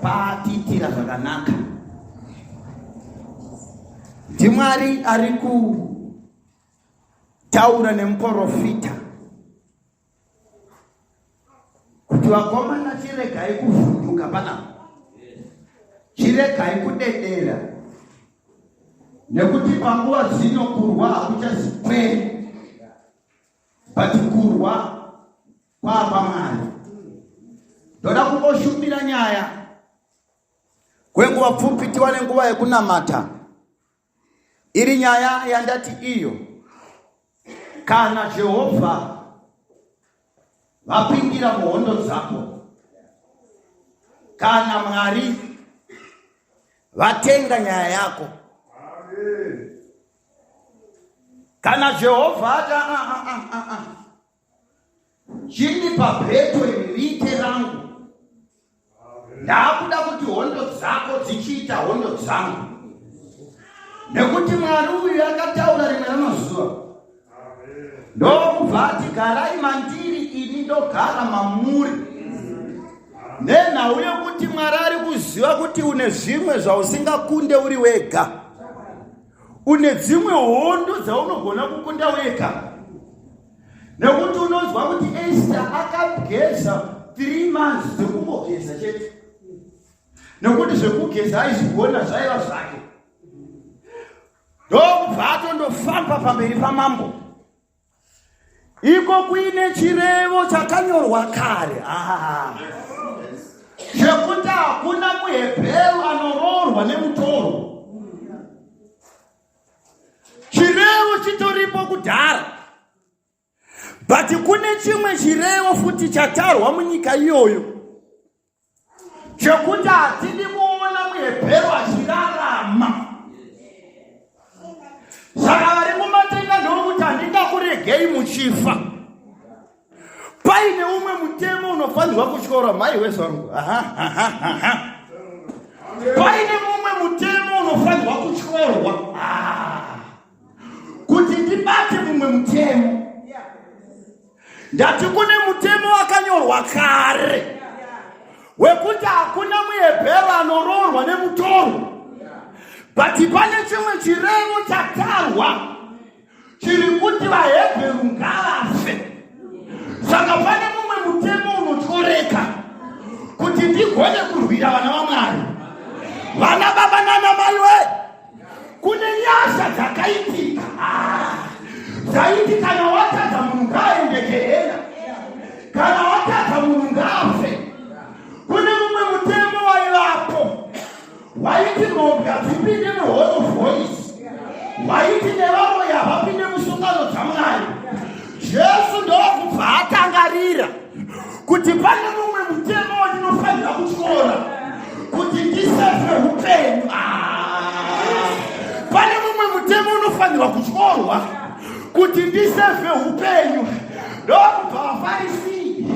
Paatiitira zvakanaka. NdiMwari ari kutaura nemuprofita kuti vakomana chiregai kuvhunduka panapa, chiregai kudedera, nekuti panguva dzino kurwa hakuchazi kwenyu, but kurwa kwaakwamwari. Ndoda kungoshumira nyaya kwenguva pfupi tiwane nguva yekunamata. Iri nyaya yandati iyo, kana Jehovha vapindira muhondo dzako, kana Mwari vatenga nyaya yako, kana Jehovha ata ah, ah, ah, ah, ah. Chindipa bheto iri riite rangu. Ndakuda kuti hondo dzako dzichiita hondo dzangu, nekuti Mwari uyu akataura rimwe ramazuva ndokubva ati garai mandiri ini ndogara mamuri, nenhau yekuti Mwari ari kuziva kuti une zvimwe zvausingakunde uri wega, une dzimwe hondo dzaunogona kukunda wega, nekuti unonzwa kuti Esther akageza 3 months dzekungogeza chete, nekuti zvekugeza aizvigona, zvaiva zvake. Ndokubva atondofamba pamberi pamambo iko kuine chirevo chakanyorwa kare chekuti hakuna muHebheru anoroorwa nemutoro. Chirevo chitoripo kudhara, but kune chimwe chirevo futi chatarwa munyika iyoyo chekuti hatidi kuona muHebheru achirarama. Saka vari mumatenga ndokuti handingakuregei muchifa paine umwe mutemo unofanirwa kutyora. Mhai wezvangu, paine mumwe mutemo unofanirwa kutyorwa kuti ndibate mumwe mutemo. Ndati kune mutemo wakanyorwa kare wekuti hakuna muHebheru anoroorwa nemutoro, but pane chimwe chirevo chatarwa chiri kuti vaHebheru ngavafe. Saka pane mumwe mutemo unotyoreka kuti ndigone kurwira vana vaMwari, vana baba nana mai we. Kune nyasha dzakaitika dzaiti kana watadza munhu ngaaende gehena, kana watadza munhu ngaafe. Kune mumwe mutemo waivapo waiti mhombwe hadzipinde muhall of voice, waiti nevaroyi havapinde musungano dzaMwari. Jesu ndokubva atangarira kuti pane mumwe mutemo wandinofanira kutyora kuti ndiseve upenyu. Pane mumwe mutemo unofanirwa kutyorwa kuti ndiseve upenyu. Ndokubva vaFarisi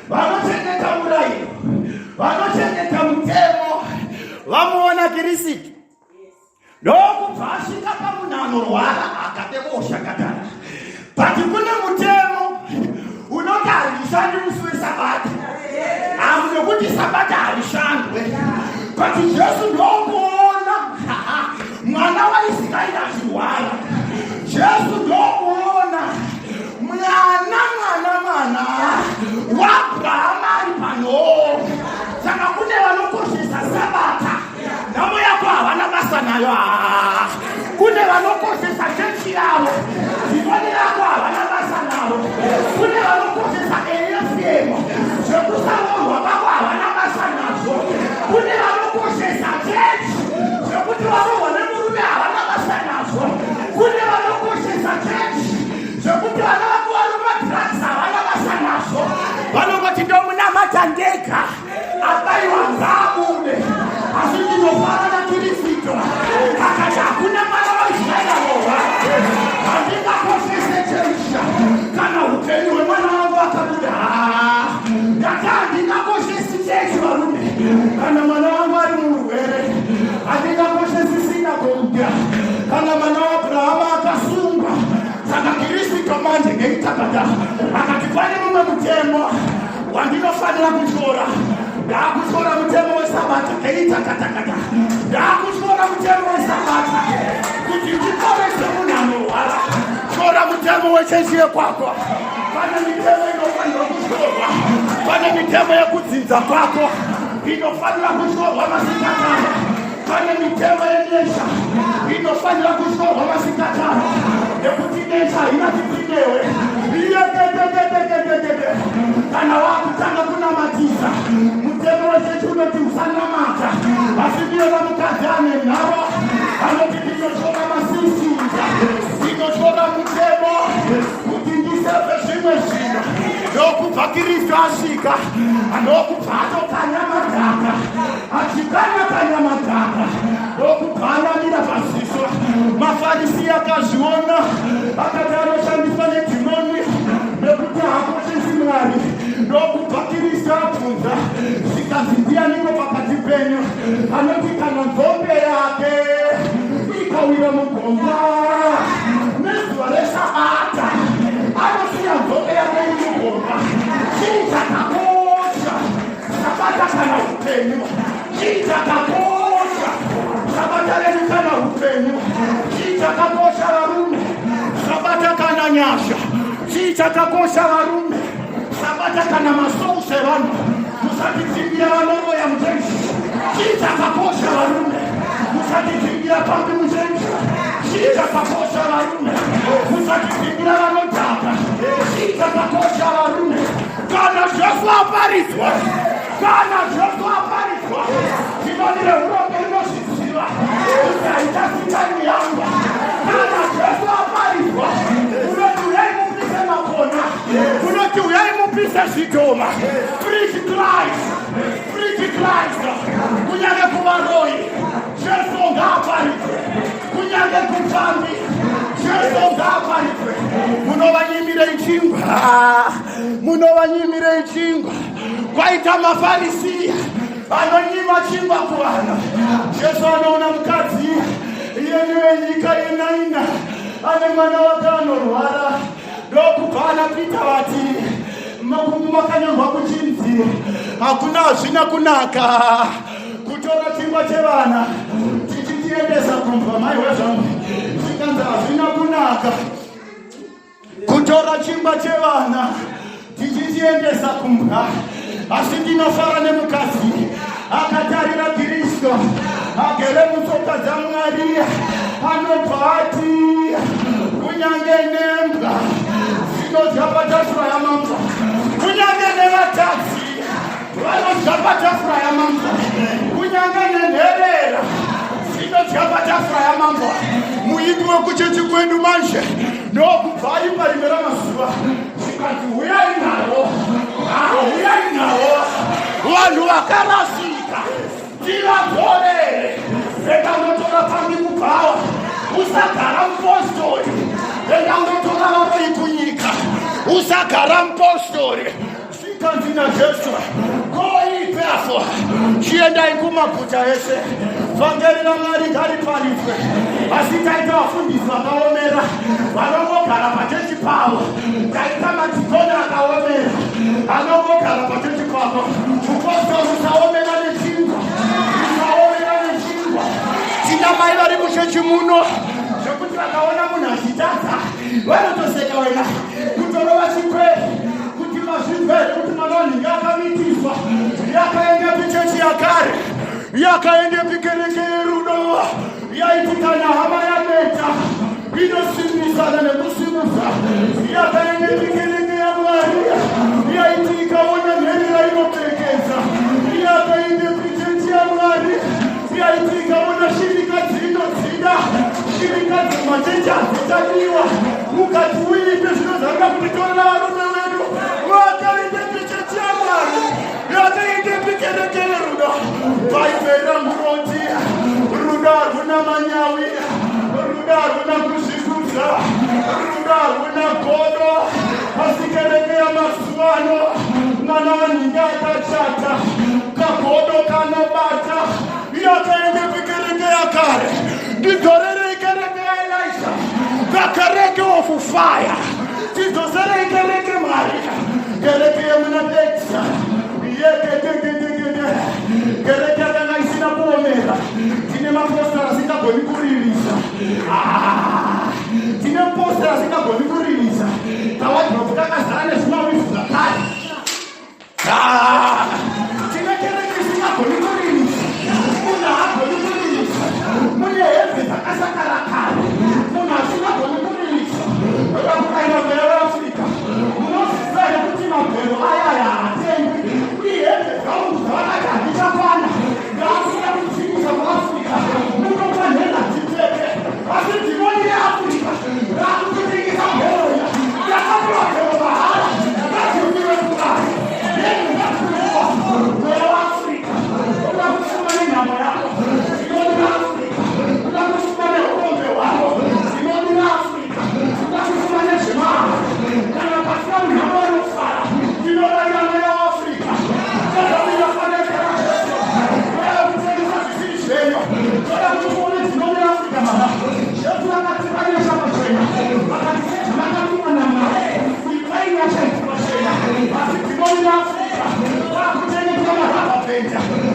vanochengeta murayiro, vanochengeta mutemo, vamuona Kirisitu, ndokubva asvika pamunhu anorwara akateboshakatana, but kune mutemo unoti harishandi musi weSabata, amu nekuti Sabata harishandwe. But Jesu ndokuona mwana waIsraeri achirwara, Jesu ndokuona mwana mwana mwana waAbrahama ari pano. Saka kune vanokoshesa Sabata, nhamo yako havana basa nayo. Kune vanokoshesa chechi yavo, dhimoni rako havana basa naro. Kune vanokoshesa AFM, zvekusaroorwa kwako havana basa nazvo. Kune vanokoshesa chechi, zvekuti varohwa nemurume havana basa nazvo. Kune vanokoshesa chechi, zvekuti vana vako vari mumadrugs havana basa nazvo. Vanongoti ndomunamata ndega, abaiwa ngaabude. Asi ndinofara naKirisito akati hakuna mwana waIsraeri arohwa. Handingakoshese chechi kana upenyu hwemwana wangu akabuda. Ndati handingakoshesi chechi, varume, kana mwana wangu ari murwere. Handingakoshesi sinagoga kana mwana waAbrahama akasungwa. Saka Kirisito manje ngeitakata akati pane mumwe mutemo wandinofanira kutyora. Ndaakutyora mutemo weSabata. resabata keitakatangata ndakutyora mutemo wesabata kuti ndiporese munhu anorwara. Tyora mutemo wechechi yekwako. Pane mitemo inofanirwa kutyorwa, pane mitemo yekudzinza kwako inofanira kutyorwa masikatano. Pane mitemo yenesha inofanira kutyorwa masikatano, nekuti nesha haina tipinewe iyeketeketekekekeke. Kana wakutanga kunamatisa, mutemo wechechi unoti usanamata, asi ndiyona mukadzi ane nharo anoti ndinotyora masisinza, ndinotyora mutemo kuti ndisefe zvimwe zvinhu. Ndokubva Kristu asvika, ndokubva atokanya madhaka, achikanya kanya madhaka, ndokubva anamira paziso. Mafarisi akazviona, akati anoshandiswa nedhimoni nekuti haakoshesi Mwari. Ndokubva Kristu abvunza, zvikanzi, ndianiko pakati penyu anoti kana nzombe yake ikawira mugomba nezuva resabata anosiya nzombe yake iri mugomba? Chii chakakosha, sabata kana upenyu? Chii chakakosha, sabata redu kana upenyu? Chii chakakosha, varume, sabata kana nyasha? Chii chakakosha, varume, sabata kana masouls evanhu? Musatidzimbira vanoroya muchechi. Chii chakakosha, varume? Musatidzimbira pambi muchechi. Chii chakakosha, varume? Musatidzimbira vanodhaka. Chii chakakosha, varume? Kana Jesu aparidzwa, kana Jesu aparidzwa, tinonire urombo rinozviziva kuti haichasitani yangu. Kana Jesu aparidzwa, unoti uyai mupise makona, unoti uyai mupise zvidhoma. Preach Christ, preach Christ. Kunyange kuvaroi, Jesu ngaaparidzwe. Kunyange kupfambi, Jesu ngaaparidzwe. Munovanyimirei chingwa? Munovanyimirei chingwa? Kwaita mafarisiya anonyima chingwa kuvanhu. Jesu anoona mukadzi iyeni wenyika yeNaina ane mwana wake anorwara, ndokubva ana Pita vati, makanyorwa kuchinzi hakuna, hazvina kunaka kutora chingwa chevana tichitiendesa kumbwa. Maiwe zvangu! Zvikanzi hazvina kunaka kutora chingwa chevana tichichiendesa kumbwa. Asi ndinofara nemukadzi akatarira Kristu agere mutsoka dzaMwari, anobva ati kunyange nembwa dzinodya patafura yamambo, kunyange nevatadzi vanodya patafura yamambo, kunyange nenherera dzinodya patafura yamambo. Muimbi wekuchechi kwedu manje ndokubva aimba rimwe ramazuva, zvikanzi, huyai navo, huyai navo vanhu vakarasika, tivadzorere. Endandotora pambi kubhawa, usagara mupostori. Endandotora varoi kunyika, usagara mupostori. Zvikanzi naJesu, koipeafo, chiendai kumaguta ese, vhangeri raMwari ngariparidzwe. Asi taita vafundisi vakaomera vanongogara pachechi pavo, taita madhikoni akaomera anongogara pachechi pavo. Mupostori, usaomera nechingwa, usaomera nechingwa. Tina mai vari muchechi muno zvekuti vakaona munhu achitadza vanotoseka wena, kutorova chikwere kuti mazvinzwa here kuti mwana wanhingi akamitiswa? Yakaendepi chechi yakare? Yakaendepi kereke yerudo yaiti kana hama yaneta inosimbisana nekusimudza? Yakaendepi kereke yaMwari yaiti ikaona nherera inoperekedza? Yakaendepi chechi yaMwari yaiti ikaona shirikadzi inodzida? Shirikadzi machechi hadzichadiwa. Mukati uipe zvinozarura kuti torera varume vedu. Vakaendepi chechi yaMwari? Yakaendepi kereke yerudo? Bhaibheri rangu roti rudo haruna manyawi, rudo haruna kuzvikudza, rudo haruna godo. Asi kereke yamazuva ano, mwana wanhingi akachata, kagodo kanobata. Yakaendepi kereke yakare? Ndidzorerei kereke yaElisha, the kereke of fire. Tidzoserei kereke, Mwari, kereke yemuna Acts yeketekekekete, kereke yakanga mapostori asingagoni kuririsa. Ah, tine mupostori asingagoni kuririsa. Kawadhiropu kakazara nezvimawifu zvakare. Ah, tine kereke isingagoni kuririsa. Munhu haagoni kuririsa. Mune hembe dzakasakara kare. Munhu asingagoni kuririsa. Oda kukaira mweya weAfrica. Munoziva here kuti mabhero aya aya haatengwi? Uye hembe dzangu dzavakati handichakwana. Ndakuda kudzikisa kuAfrica. Munopa nhenda dzipfeke. Asi dhimoni reAfrica rakutotengesa bhero iya. Yakapiwa bhero mahara. Ngadzirumire kudai. Hembe ngadzirowa. Mweya weAfrica. Unoda kufuma nenhamo yako. Dhimoni reAfrica. Unoda kufuma neurombe hwako. Dhimoni reAfrica. Unoda kufuma nezvemahara. Kana pasina munhamo vanofara. Ndinoraira mweya weAfrica. Tazamira fanekera Jesu. Mweya wekutengesa zvisiri zvenyu. Toda kuti muone dhimoni reAfrica mama. Jesu akati nyasha pachena. Vakati sezvamakatumwa naMwari. Ipai nyasha idzi pachena. Asi dhimoni reAfrica kwakutengeswa marubber band.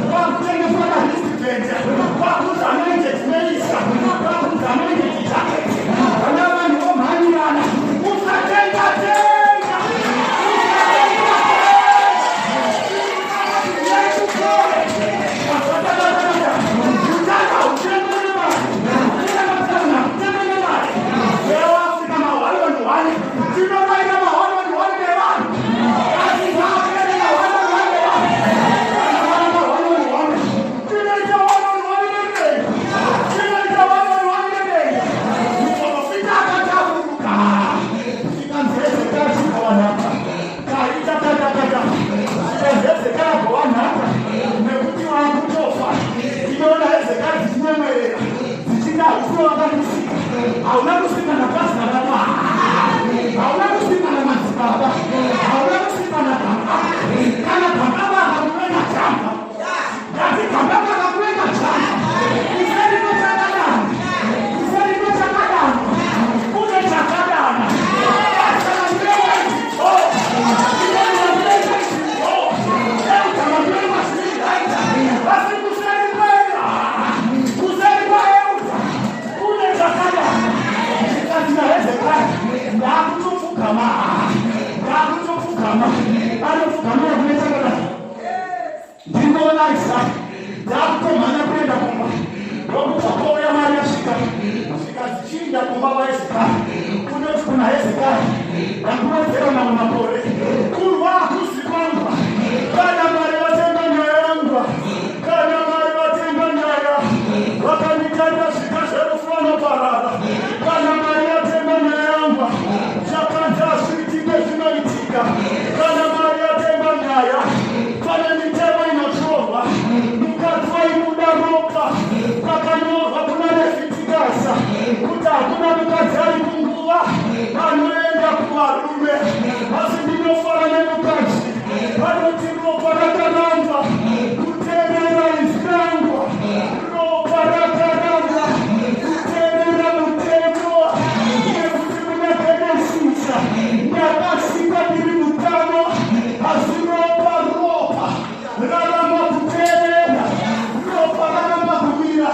Kwakutengeswa mawristband. Kwakunzi anointed melisa. Kwakunzi anointed jacket. Vana vanhu vomhanyirana. Usatenga tenga. Usatenga Nekuti wakutofa. Ndinoona Hezekiah dzichinyemwerera dzichiti hausi wakamusika, hauna kusimba napasi nababa, hauna kusimba namadzibaba, hauna kusimba nababa. Kana baba akakuvenga jamba, ndati baba akakuvenga jamba, kuseri kwechakadana, kuseri kwechakadana kune chakadana. Asi kuseri kuseri kwaeuta kune chakadana. Zvikanzi naHezekiah, ndakutopfugama, ndakutopfugama. Anopfugamira kune chakadana. Ndinoona Isaka ndakutomhanya kuenda kumba, ndokubva kwauya mari yasvika. Zvikanzi chiinda kumba kwaHezekiah, kunoti kuna Hezekiah, ndakuwedzera mamwe makore. Kurwa hakusi kwangu. Kana Mwari vatenga nyaya yangu, kana Mwari vatenga nyaya, vakanditarira zviga zverufu vanoparara. Kana Mwari vatenga nyaya yangu, zvakanzi hazviitike zvinoitika. Kana Mwari vatenga nyaya, pane mitemo inotyorwa. Mukadzi waibuda ropa, pakanyorwa kuna Leviticus kuti hakuna mukadzi ari kunguva anoenda kuvarume. Asi ndinofara nemukadzi vanoti ropa rakaramba kuteerera izwi rangu, ropa rakaramba kuteerera mutemo, nekuti muna Genesis ndakasikwa ndiri mutano, asi ropa raramba kuteerera, ropa raramba kumira.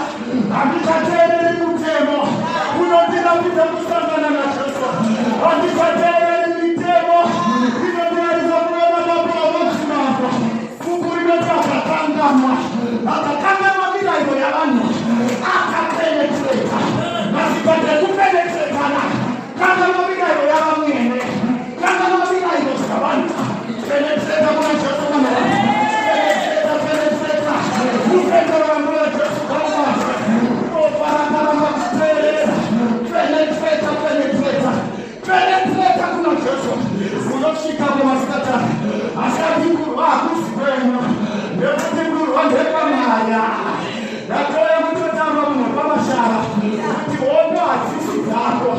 Handichateereri mutemo unondirambidza kusangana naJesu. Handichateereri mitemo inondiratidza kuona mambo wamadzimambo. Bhuku rinoti akakanganwa, akakanganwa mirayiro yavanhu, akapenetreta. Masipate ekupenetretana, kanganwa mirayiro yavamwene, kanganwa mirayiro dzavanhu, penetreta kuna Jesu. Mwana, penetreta, penetreta rutendo rwamuna Jesu kaumazve. Ropa rakaramba kuteerera. Penetreta, penetreta, penetreta kuna Jesu, unosvika kumasikata. Asi ati kurwa hakusi kwenyu, nekuti kurwa ndekwamwaya. Ndatoya kutotaura munhu pamashara kuti hondo hadzisi dzako,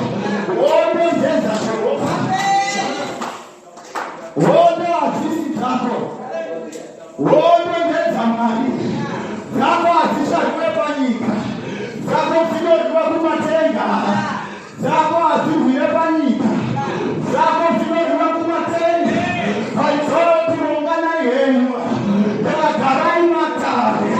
hondo ndedzaJehovha. Hondo hadzisi dzako, hondo ndedzamwari. Dzako hadzisharwe panyika, dzako dzinorwiwa kumatenga. Dzako hadzirwire panyika, dzako dzinorwiwa kumatenga. Aitoti ronganai henyu, tagarai matare.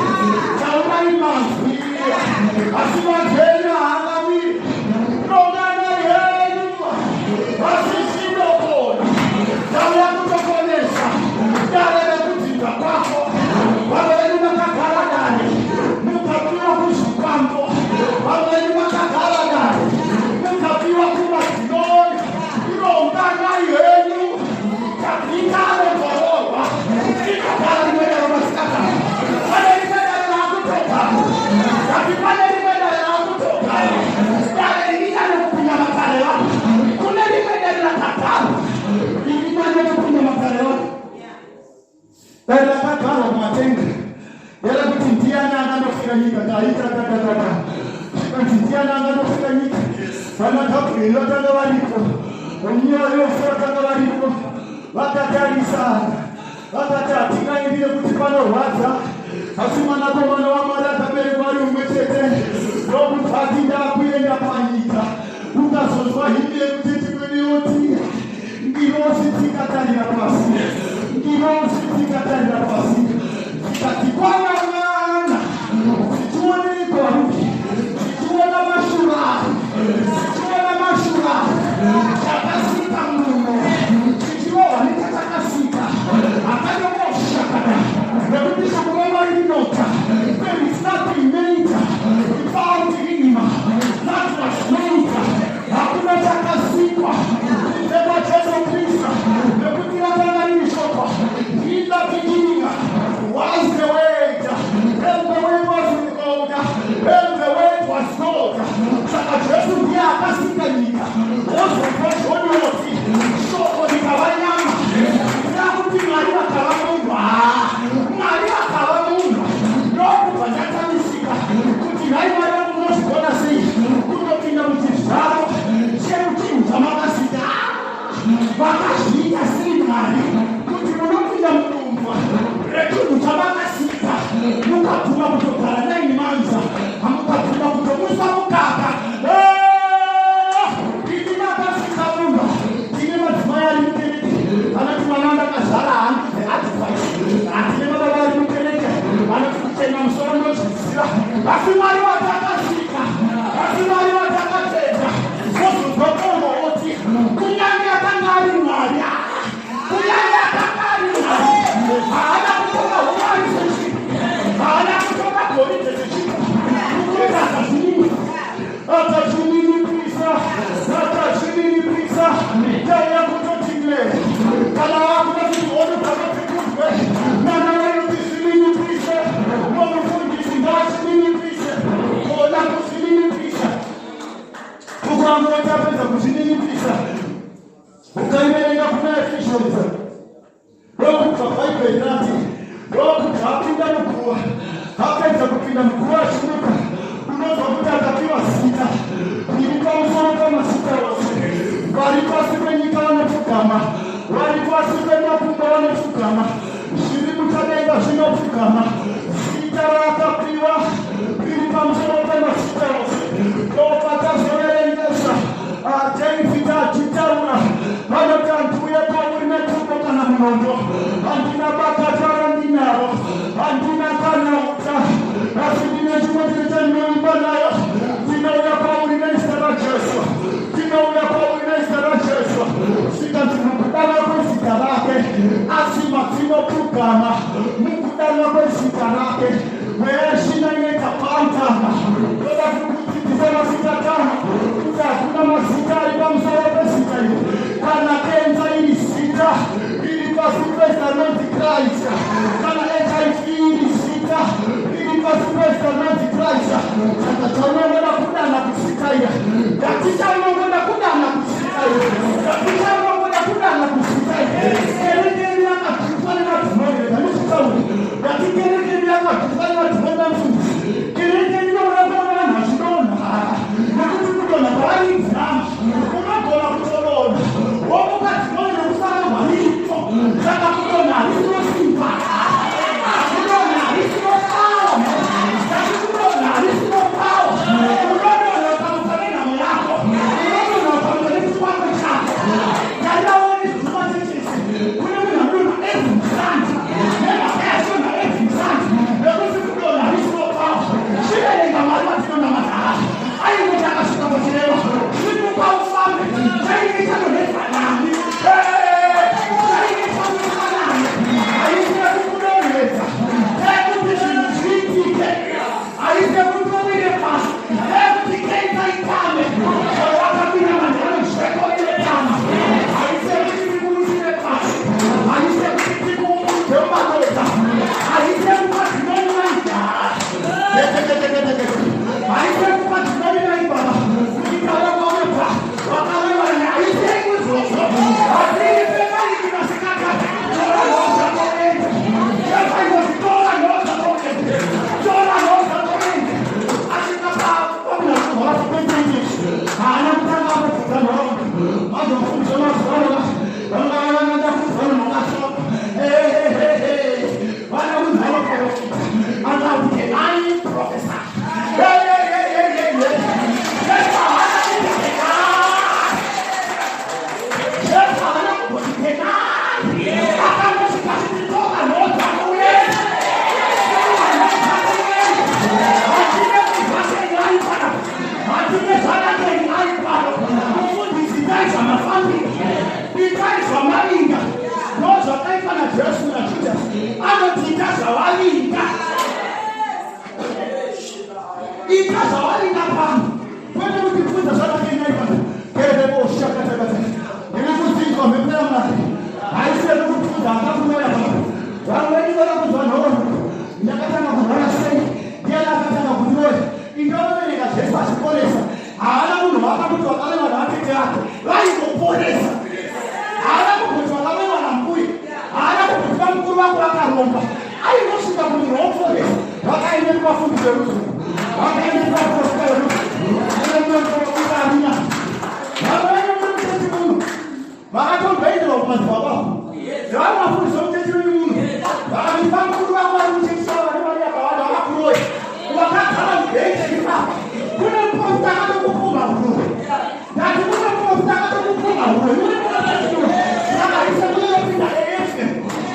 akasika nyika taitatatata zvikanzi ndiani angatosika nyika? Vana Gabrieri vakanga varipo, nyaya yose vakanga varipo, vakatarisana vakati hatingaendi nekuti panorwadza, asi mwanakomana waMwari akaberekwa ari umwe chete ndokubva ati ndakuenda panyika. Ukazonzwa hymn yekuchechi kwedu yoti ngirosi dzikatarira pasi, ngirosi dzikatarira pasi, dzikati kwana mwana, dzichionekwa rupi, dzichiona mashura, dzichiona mashura chakasika munhu, chichirohwa nechatakasika akanyongoshakada, nekuti shoko raMwari rinota, there is nothing made without him that was made. Hakuna chakasikwa kunze kwaJesu Kristu, nekuti rakanga riri shoko. In the beginning was the Word, and the Word was with God, and the Word was God. Saka Jesu ndiye akasika nyika. Wozobva John woti shoko rikava nyama, rakuti Mwari vakava munhu. Haa, Mwari vakava munhu. Ndokubva ndatamisika kuti nhai Mwari vangu, munozvigona sei kutopinda muchizvaro chemuchinhu chamakasika? Vakazviita sei Mwari kuti munopinda mudumbu rechinhu chamakasika, mukabvuma kutogara 9 months, hamukabvuma kutomusa mukaka? Ini makasika munhu. Tine madzimai ari mukereke vanoti mwana ndakazvara handize advice. Hatine mababa ari mukereke vanoti kuchena musoro ndozviziva, asi Mwari watakasika, asi Mwari watakatenda. Wozonzwa Pauro oti kunyange akanga ari Mwari, kunyange akanga ari Mwari, haana kutora umwari sechipo, haana kutora goridhe sechipo, kutora akazvininipisa, akazvininipisa, akazvininipisa. Tauya kutoti kana wakuda kuti hondo dzakadzikundwe, mwana wenyu tizvininipise, nomufundisi ngaazvininipise, kona kuzvininipisa. Ukangoita apedza kuzvininipisa, ukaiverenga kuna Ephesians, ndokubva Bhaibheri rati ndokubva apinda muguva. Apedza kupinda muguva, achimuka, unonzwa kuti akapiwa zita riri pamusoro pamazita ose. Vari pasi penyika vanopfugama, vari pasi pemakungwa vanopfugama, zviri muchadenga zvinopfugama. Zita raakapiwa riri pamusoro pamazita ose. Ndopatazoverengesa David achitaura, vanoti handiuye kwauri netuko kana munondo, handina bakatwa randinaro, handina kana uta, asi ndine chimwe chete chandinoimba nayo: ndinouya kwauri nezita raJesu, ndinouya kwauri nezita raJesu. Zvikanzi mukudanwa kwezita rake, asi madzinopfugama mukudanwa kwezita rake. Mweya inoita pautanga ndoda kukudzidzisa mazita tano, kuti hakuna mazita ari pamusoro pezita iri. Kana kenza iri zita iri pasi pezita rinonzi Christ, kana HIV iri zita iri pasi pezita rinonzi Christ, saka chaunongoda kudana kuzita iya, ngatichaunongoda kudana kuzita iya, ngatichaunongoda kudana kuzita iya. Kereke yakadzipwa nemadhimoni, reganizvitauri ngati kereke yakadzipwa nemadhimoni namufundisi. Kereke inoona kuona vanhu vachidonha, nekuti kudonha kwavari idrama. Unogona kutodonha womuka dhimoni rekusararwa riripo. Saka kudonha harisiro simba, kudonha harisiro power, sati kudonha harisiro power. Unodonha ukamuka nenhamo yako, unodonha ukamuka nechikwambo chako. Tariraone zvuma chechese, kune munhu anodonha every Sunday, nemhaka yachidonha every Sunday, nekuti kudonha Vaingoporesa. Haana kumboti vakaroiwa nambuya, haana kumboti vamukuru vangu vakaromba. Aingosvika munhu woporesa. Vakaenda kuvafundisi verudzi, vakaenda kuvaprofita verudzi, vakaenda muchechi muno, vakatomboenderwa kumadzibaba avo nevamwe vafundisi vemuchechi venyu muno, vakati vamukuru vangu vari muchechi chavo vane mari yakawanda vakakuroya. Wakagara mubhenje ipapa, kune muprofita akatokupumha huroyi. Ndati kune muprofita akatokupumha huroyi. Uri muchechi saka isekunopinda AFM,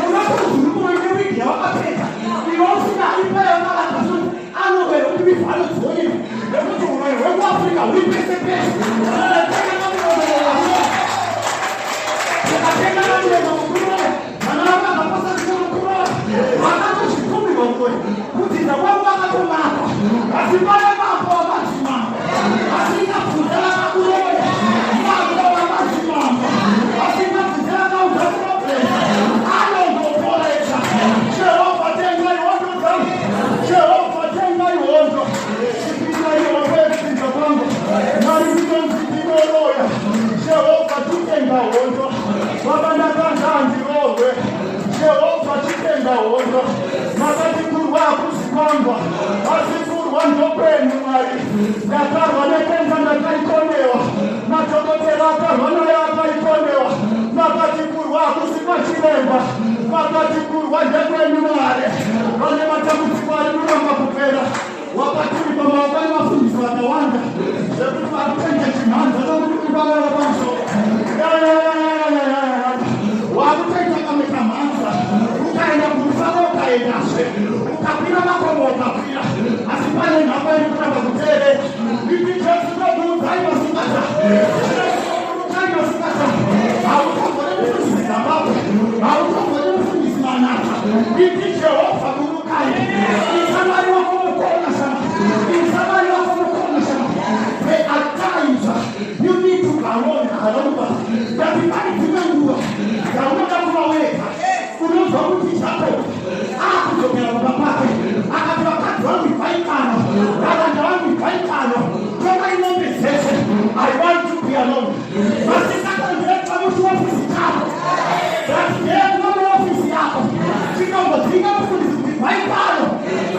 unotozviri muroyi newigi yawakapfeka iwe usina ipa yawakavaka suti anowera kuti mivhalo dzionekwe, nekuti huroyi hwekuAfrica huri pese pese. Ukatenga mamiremo mukuroya, vana vako vakaposa mukuroya, vakatozvipfumirwa muroyi, kudzidza kwavo vakatomaka. Asi pane mambo wamadzimambo asingabvunze vakakuroya, mambo wamadzimambo asingabvunze vakaudza problem, anongoporesa. Jehovha, tengai hondo dzangu. Jehovha, tengai hondo, chipindai hondo yekupinza kwangu. Mwari, ndinonzi ndinoroya. Jehovha, chitenga hondo. Baba, ndakanga handirorwe. Jehovha, chitenga hondo. Makati kurwa hakuzi kwangu, asi kurwa ndokwenyu. Mwari, ndakarwa nekenza, ndakaikonewa. Madhokotera akarwa nayo, akaikonewa. Makati kurwa hakusi kwachiremba, makati kurwa ndekwenyu. Mwari, vane matambudziko ari kuramba kupera, wakaturikwa maoko nevafundisi vakawanda zvekuti vakutenga chimhanza nokuti vavava pamusoro, wakutoita kamwe kamhanza. Ukaenda kurufaro ukaendazve, ukakwira makomo ukakwira, asi pane nhamba iri kuramba kuteerera. Iti Jesu ndokuudzai masikata, Jesu masikata, hautombori mufundisi Zimbabwe, hautombori mufundisi Manata. Iti Jehovha burukai, isa Mwari wako mukona shama, isa Mwari wako mukona shama. There are times you need to go alone. Alone, ngati pane dzimwe nguva dzaunoda kuva wega. Unonzwa kuti Jacob akudzokera kumba kwake, akati, "Vakadzi vangu, ibvai pano. Varanda vangu, ibvai pano. Torai mombe dzese. I want to be alone." Masikata muchiofisi chako, ngati ndeyekuva muofisi yako, chinombodzinga mufundisi kuti bvai pano,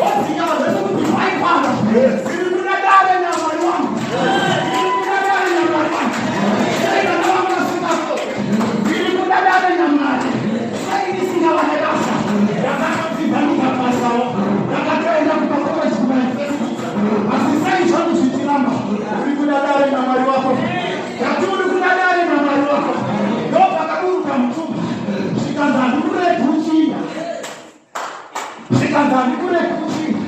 wodzinga vanhu vese kuti bvai pano. Ndiri kuda dare naMwari wangu, ndiri kuda dare naMwari wangu. Sei vana vangu vasingasoke? Ndiri kuda dare naMwari. Sei ndisingawane basa? Ndakatodzidza ndikapasawo, ndakatoenda kumakoleji, kumayunivhesiti, asi sei zvangu zvichiramba? Uri kuda dare naMwari wako. Ngati uri kuda dare naMwari wako. Ndopakaburuka mutumba, zvikanzi, "Handikuregi uchinda." Zvikanzi, "Handikuregi uchinda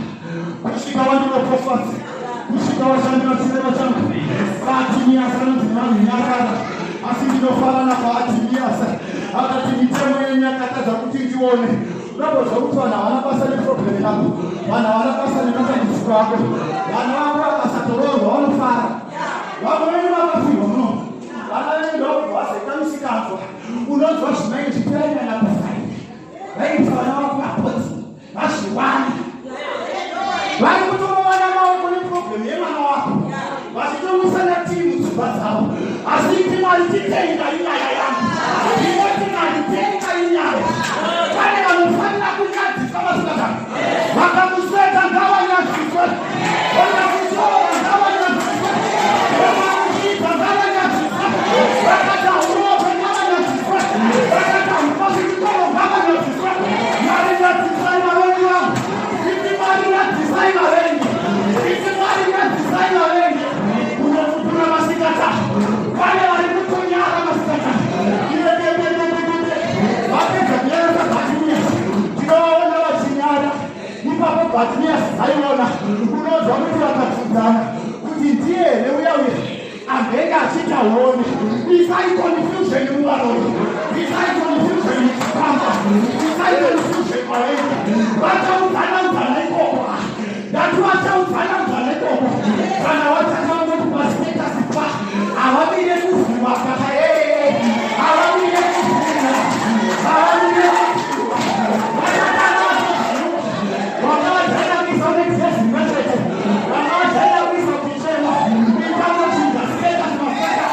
kusvika wandiropofadza, kusvika washandira chirema changu." Vatimiyasi anonzi vanhu nyarara, asi ndinofara napaAtimiyasi akati, "Mitemo yenyu yakatadza kuti ndione." Unobozva kuti vanhu havana basa neproblem yako, vanhu havana basa nematambudziko ako. Vana vako vakasatoroorwa vanofara. Vamwe venyu vakafirwa muno, vana venyu ndobva vazoita misikanzwa. Unonzwa zvimaini zvitirainyanya kufaini vaita vana vako vapodzi vazviwana, vari kutorovana maoko neproblem yemwana wako, vachitomwisana tii mudzimba dzavo. Asi iti, "Mwari, titenga inyaya yangu." Ndinoti, "Mwari, tenga inyaya." Pane vanofanira kunyadziswa masikatano. Vakamuseka ngavanyadziswe, vakamusora ngavanyadziswe, vakamuita ngavanyadziswe, vakati urope ngavanyadziswe, vakati haupasi chikoro ngavanyadziswe. Mwari, nyadzisai vavengi vangu. Iti, "Mwari, nyadzisai vavengi." Iti, "Mwari, nyadzisai vavengi." Unopupura masikata, pane vari kutonyara masikata. Vapedza kunyara saBhatimiasi, tinovaona vachinyara ipapo. Bhatimiasi dzaiona, unonzwa kuti vakabvunzana kuti ndiye here uya uya ambenge achiita hone. Isai confusion muvaroi, isai confusion muchipamba, isai confusion vavengi. Vachaudzana udzana ikoko, ndati vachaudzana udzana ikoko. Kana watanga vangoti pastatus pa, havamire kuvhurwa kaka, havamire kuvhurwa, havamire kuvhurwa. Vachatanga vatovhurwa. Vakavajaira kuisa nejezi rimwe chete, vakavajaira kuisa kuchema. Itanochinja status masikata.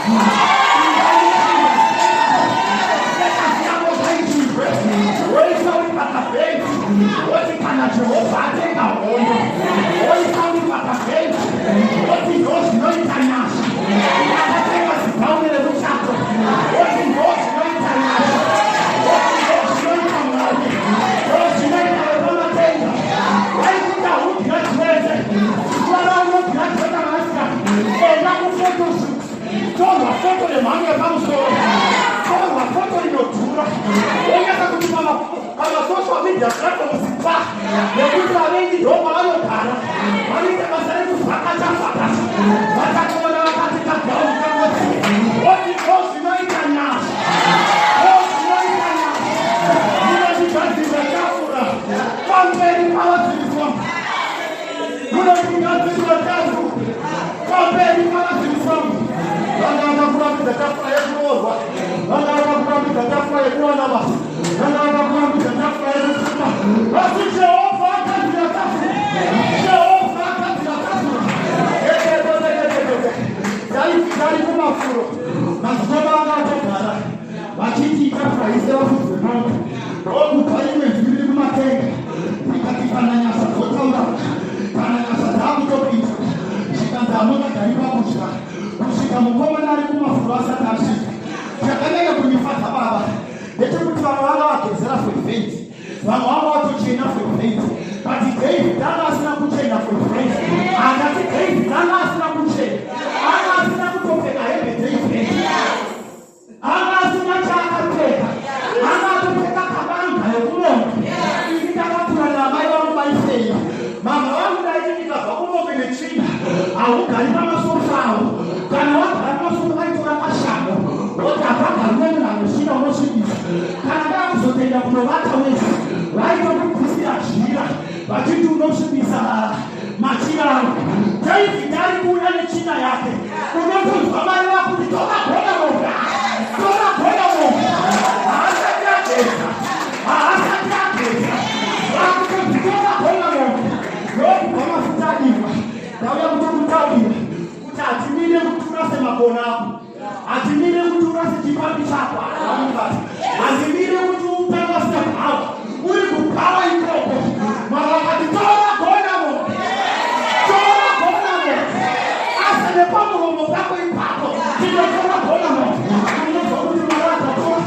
Vanotigadzirira tafura pamberi pavadzimu vangu. Vanga vakakurambidza tafura yekuroorwa, vanga vakakurambidza tafura yekuwana basa, vanga vakakurambidza tafura yekupfuma, asi Jehovha agadzira tafura. Jehovha agadzira tafura. Tari kumafuro, madzibaba anga atogara vachiti tafura ise vafudzi vemombe, ndokubva imwe nzwi riri kumatenga rikati, kana nyasha dzotaura, kana nyasha dzakutopinda, zvikanzi hamungagari pakudya kusvika mukomana ari kumafuro asati asvika. Chakanyanya kundifadza, baba, ndechekuti vamwe vanga vagezera for event, vamwe vanga vatochena for event, but David anga asina kuchena for event. Handati David anga asina kuchena, anga asina kutopfeka hembe dzeevent, anga asina chaakapfeka, anga atopfeka kabanga yekumombe. Ini ndakakura naamai vangu vaifeya. Mama vangu ndaiti ndikabva kumombe netsvina, haugari pamasofa avo. Kana wagara pamasofa, vaitora mashango woti hapagari nemunhu anosvina, unosvibisa. Kana ndakuzotenda kunovata wese, vaitokubvisira jira vachiti unosvibisa machira angu. David ari kuuya netsvina yake, unotonzwa mai vakuti, "Tora gona mombe, tora gona mombe." Haasati ageza, haasati ageza, vakutonzi, "Tora gona mombe." Ndokubva mafuta adiwa. Ndauya kutokutaurira kuti hatimire kuti urase makona ako, hatimire kuti urase chipambi chako, hatimire kuti upe wasina bhawa, uri kubhawa ikoko. Mwari vakati, "Tora gona mombe, tora gona mombe." Asa nepamuromo pako ipapo, tinotora gona mombe. Unozwa kuti Mwari akatora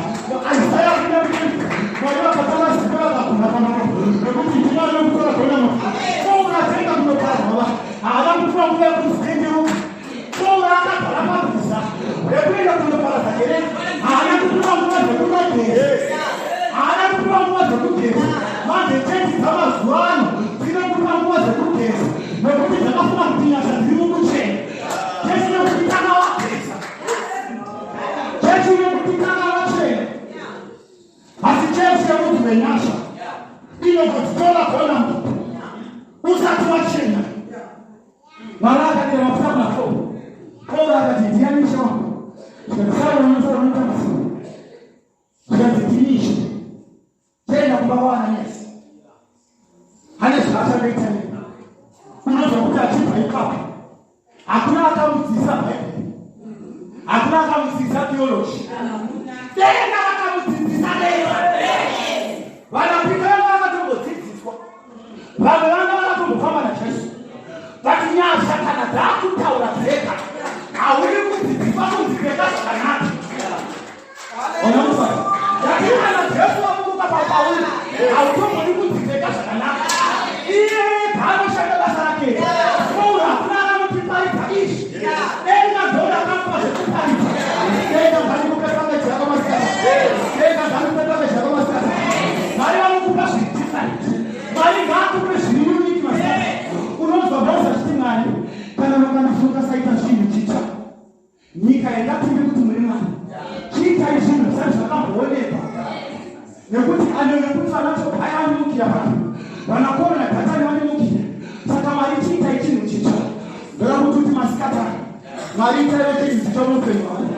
Isaya kuda kuti Mwari vakatora zita vakaguma pamuromo, nekuti ndimwari wekutora gona mombe. Pauro akaenda kunoparwa, haana kutora nguva yekuzitenderuka. Pauro akagara pabhiza rekuenda kunoparadza kereke, haana kutora nguva dzekugeza, haana kutora nguva dzekugeza. Manje chechi dzamazuva ano dzinokupa nguva dzekugeza nekuti dzakafunga kuti nyasha dziri mukuchena. Chechi nekuti tanga wageza, chechi nekuti tanga wachena, asi chechi yekuti venyasha inogodzitora gona usati wachena. Mwari akadera mafuta kuna Paul. Paul akati, "Ndiani Ishe wangu?" Zvikati, "Sauro, Sauro, unotambisira." Zvikanzi, "Ndini Ishe, chienda kumba kwaAnaniasi, ane zvaachandoita nini." Unozwa kuti achibva ipapo, hakuna akamudzidzisa Bhaibheri, hakuna akamudzidzisa theology, denga vakamudzidzisa denga. Vanapita vanga vakatombodzidziswa, vamwe vanga vakatombofamba naJesu, but nyasha kana dzakutaura dzega, hauri kudzidziswa kunzipeka zvakanaka. Onamusaka ndati kana Jesu wamuruka papauri, hautomboni kunzipeka zvakanaka. Iye ega anoshanda basa rake. Pauro hakuna akamutiparidza izvi, denga ndo rakamupa zvekuparidza. Denga ngarikupe package yako masikati, denga ngarikupe package yako masikati. Mwari vanokupa zviri different, Mwari ngaakupe zviri unique masikati. Unonzwa Mose achiti, "Mwari, kana mukandifunga saita zvinhu chitsva, nyika yangatiri kuti muri Mwari, chiitai zvinhu zvisati zvakamboonekwa." Nekuti ano, nekuti vanatobhaya vanomukira pano, vanakorona Dhatani vanomukira, saka Mwari, chiitai chinhu chitsva. Ndoda kuti uti masikati, Mwari, itaiwo chinhu chitsva muupenyu hwangu.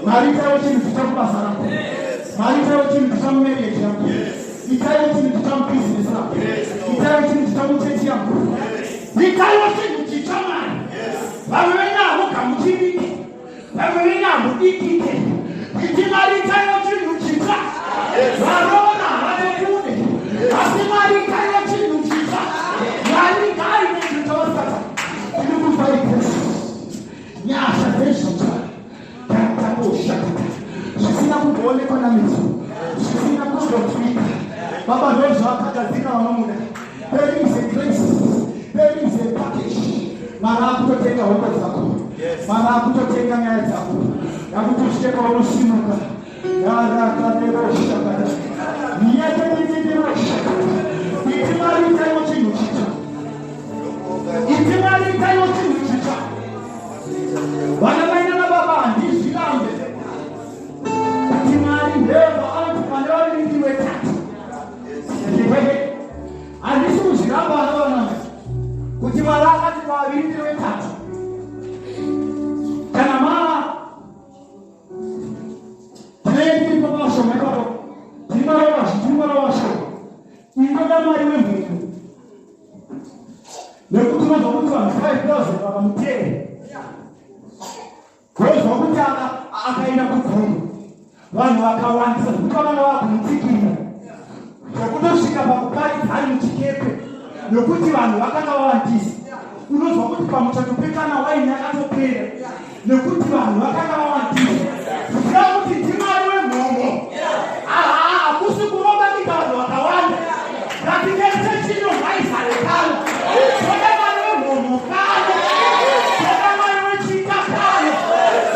Mwari, itaiwo chinhu chitsva kubasa rangu. Mwari, itaiwo chinhu chitsva mumarriage yangu. Itaiwo chinhu chitsva mubhizinesi rangu. Itaiwo chinhu chitsva muchechi yangu. Itaiwo chinhu chitsva, Mwari. Vamwe venyu hamugamuchiriki, vamwe venyu hamudikike. Iti, "Mwari, itaiwo chinhu chitsva." Varoona havatokude, asi Mwari, itaiwo chinhu chitsva. Mwari ngaaite chinhu chavasata. Tiri kupa igrace, nyasha dzezvitsva, tatakoshakata zvisina kumboonekwa nameso, zvisina kumbonzwika. Baba, ndo zvaakagadzirira vanomuda. There is a grace, there is a package. Mwari akutotenga hondo dzako, Mwari akutotenga nyaya dzako, yakuti usvike paunosimuka. Yarakaderoshakata yeteteteroshakata. Iti, "Mwari, itaiwo chinhu chitsva." Iti, "Mwari, itaiwo chinhu chitsva." Vana mai nana baba, handizvirambe kuti Mwari ndeva anoti pane varindi wetatu. Handisi kuzviramba, vana vanamai, kuti Kuti Mwari akati pavaviri ndiri wetatu. Kana mava tinenge tiri pamashoma ipapo, tiri marova vashoma. Ingoda Mwari wemhungu. Nekuti unonzwa kuti vanhu 5000 vakamuteera. Wozwa kuti akaenda kugomo vanhu vakawandisa zvekuti vakanga vakumutsikirira zvekutosvika pakuparidza ari muchikepe nokuti vanhu vakanga vawandisa. Unozwa kuti pamuchato pekana waini yakatopera nekuti vanhu vakanga vawandisa. Ziva kuti ndimwari wemhomho. Hakusi kuromba kuita vanhu vakawanda. Ngatinetse chino ngaizare pano. Toda mwari wemhomho pano. Toda mwari wechita pano.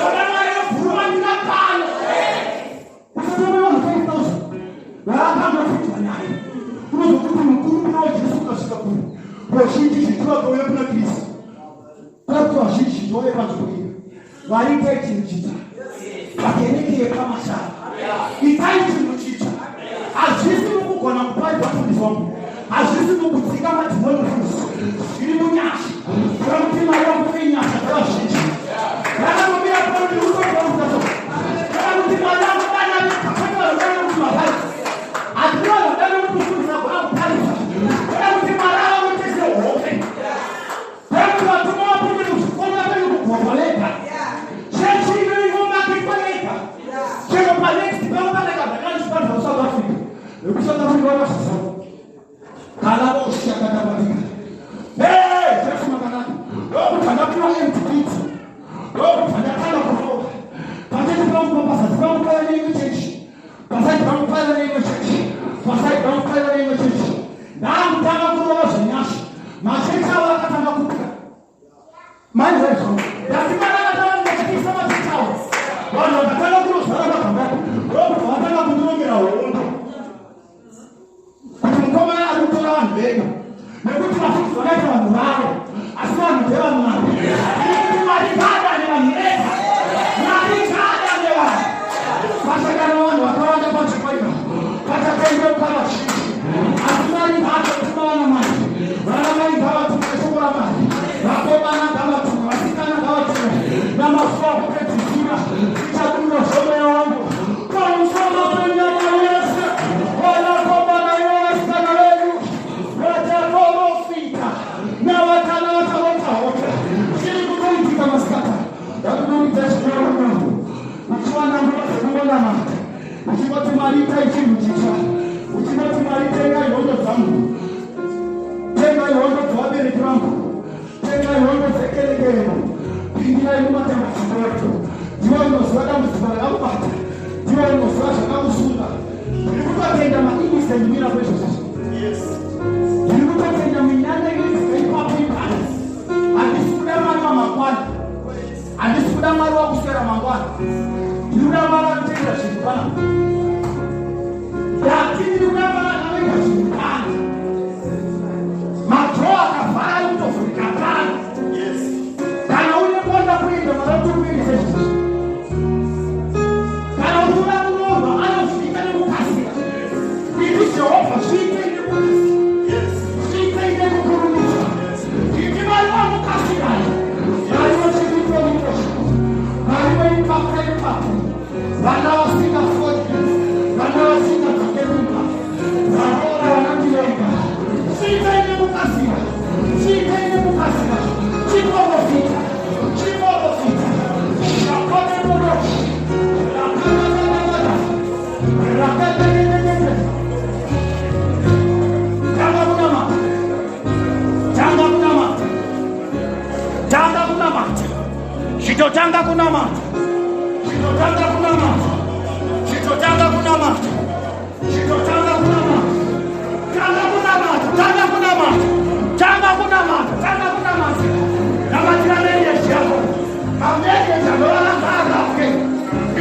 Toda mwari webhurumanyika pano. Usatome vanhu 5000 vaakangopinzwa naye. Unozokuti mukuru kuna waJesu ukasvika kure. Vazhinji zhinji vakauya kuna Kristu. Kwati vazhinji zhinji vauya panzvimbo iyi. Mwari itai chinhu chitsva pakereke yepaMashava. Itai chinhu chitsva. Hazvisi mukugona kuparidza mufundisi wangu, hazvisi mukudzika madhimoni mufundisi, zviri munyasha. Kuti Mwari vakupe nyasha dzevazhinji. Vakangomira pano ndikutokuautaso. Kana kuti Mwari vakudana kwete vanhu vadana kuti vaparidze. Hazvisi vanhu vadana kuti mufundisi agona kuparidza. Kana kuti Mwari avamutese hope. Tangu vatumwa vapinde muzvikoro vapinde kugorwa vega. Chechi ino ingomaketwa yega. Chero panext pano panaka zvakanga zvichipanzwa kuSouth Africa. VekuSouth Africa vakazviziva. Kana voshakatabatika. Hey, Jesu makanaka. Ndokubva ndapiwa empty kit. Ndokubva ndatanga kurova. Pachechi pangu papazasi pangu paiva neimwe chechi. Pasaidi pangu paiva neimwe chechi. Pasaidi pangu paiva neimwe chechi. Ndakutanga kurova zvenyasha. Machechi avo akatanga kupya. Manzwa izvo. Ndati mwana akatanga kuchekisa machechi avo. Vanhu vakatanga kunozvara magamba. Ndokubva vatanga kundirongera hondo. Kuti mukomana ari kutora vanhu vedu. Nekuti vafundisi vakaita vanhu vavo. Asi vanhu ndevamwari. Nekuti Mwari ngaadane vanhu vega. Mwari ngaadane vanhu. Pachakana vanhu vakawanda panzvimbo ino. Pachatendeuka vazhinji. Asi Mwari ngaatotuma vana mai. Vana mai ngavatume shoko raMwari. Vakomana ngavatume, vasikana ngavatume. Namazuva okupedzisira ndichadurura zvomweya wangu pamusoro penyama yese. Vanakomana nevasikana venyu vachaporofita navatana vacharota hope. Zviri kutoitika masikati. Ndakunoita chikoro uchiwana nguva dzekungonamata uchingoti Mwari itai chinhu chitsva, uchingoti Mwari tengai hondo dzangu, tengai hondo dzevabereki vangu, tengai hondo dzekereke yedu, pindirai mumatambudziko edu. Ndiwe unoziva dambudziko rakakubata, ndiwe unoziva zvakakusunga. Ndiri kutotenda mainisend mira kwezvozvo. Ndiri kutotenda minyanya inoitika ipapo ipapo. Handisi kuda Mwari wamangwana, handisi kuda Mwari wakuswera mangwana. Ndiri kuda Mwari anotoita zvinhu pana. Ndati ndiri kuda Mwari anoita zvinhu pana. Madhoo akavhara ari kutovhurika pana. Kana une kuenda kuenda Mwari anotokuendesa izvozvo. Kana uchida kuroorwa anosvika nekukasira. Iti Jehovha zviitei nekukasira. Zviitei nekukurumidza. Iti Mwari vanokasirai. Mwari wechiriporikosha. Mwari weipapo ipapo. Vana vasingafoni. Vana vasingadzoke kumba. Varoora vanondivenga. Zviitei nekukasira. Zviitei nekukasira. Chiporofita. Chiporofita. Shakonemonoshi. Rakakakakaka. Rakakakakaka. Tanga kunamata. Tanga kunamata. Tanga kunamata. Chitotanga kunamata. Chitotanga kunamata. Chitotanga kunamata. Chitotanga kunamata. Tanga kunamata. Tanga kunamata. Tanga kunamata. Tanga kunamata. Namatira marriage yako. Mamarriage anorara ngaarapwe.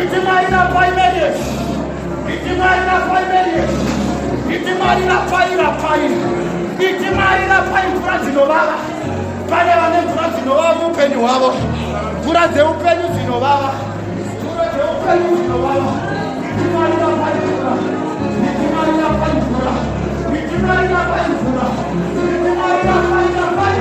Iti Mwari rapai marriage. Iti Mwari rapai marriage. Iti Mwari rapai rapai. Iti Mwari rapai mvura dzinovava. Pane vane mvura dzinovava muupenyu hwavo. Mvura dzeupenyu dzinovava. Mvura dzeupenyu dzinovava. Iti Mwari rapai mvura. Iti Mwari rapai mvura. Iti Mwari rapai mvura. Iti Mwari rapai rapai.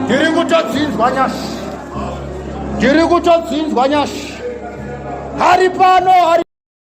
Ndiri kutodzinzwa nyasha, ndiri kutodzinzwa nyasha. Hari pano, hari.